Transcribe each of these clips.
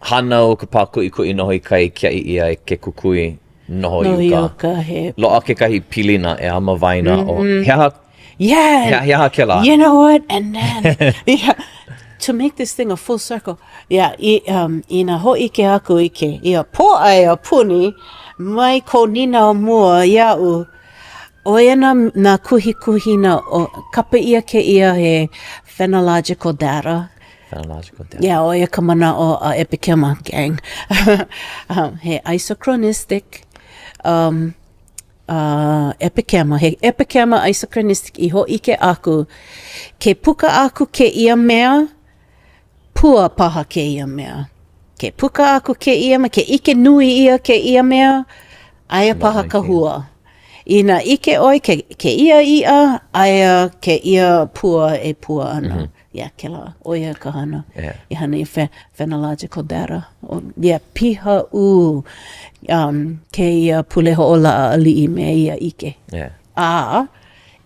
Hānau ka pākuʻikuʻi noho i kai kiaʻi ʻia e ke kukui noho i uka. uka, he. Loaʻa kekahi pilina ʻeā ma waena o, he aha, Yeah. he aha kēlā? You know what? And then, yeah, to make this thing a full circle, yeah, i, um, inā hōʻike aku i kēia pōʻaiapuni mai kou nīnau mua iaʻu, ʻo ia nā, nā kuhikuhina, o, kapa ʻia kēia he phenological data. Phenological data. Yeah, ʻo ia ka manaʻo a ʻepekema gang. um, he isochronistic um, uh, ʻepekema, he ʻepekema isochronistic i hōʻike aku, ke puka aku kēia mea, pua paha kēia mea. Ke puka aku kēia mea, ke ʻike nui ʻia kēia mea, aia paha ka hua. Inā ʻike ʻoe ke, kēia iʻa, aia kēia pua e pua ana. Mm -hmm. Yeah, kēlā, ʻo ia ka hana. Yeah. I hana i phe, phenological data. O, yeah, piha ʻū um, kēia pule hoʻolaʻa aliʻi me ia ʻike. Yeah. A,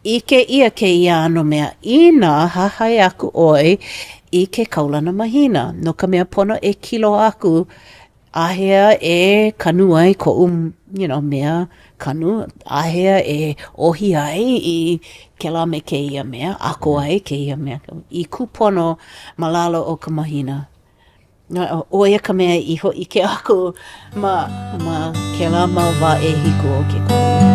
ʻike ʻia kēia ʻano mea inā hahai aku ʻoe i ke kaulana mahina, no ka mea pono e kilo aku āhea e kanu ai koʻu you know, mea kanu, āhea e ʻohi ai i kēlā me kēia mea, ʻako ai kēia mea i kūpono ma lalo o ka mahina. ʻO ia ka mea i hōʻike aku ma, ma kēlā mau wā ʻehiku o ke kū.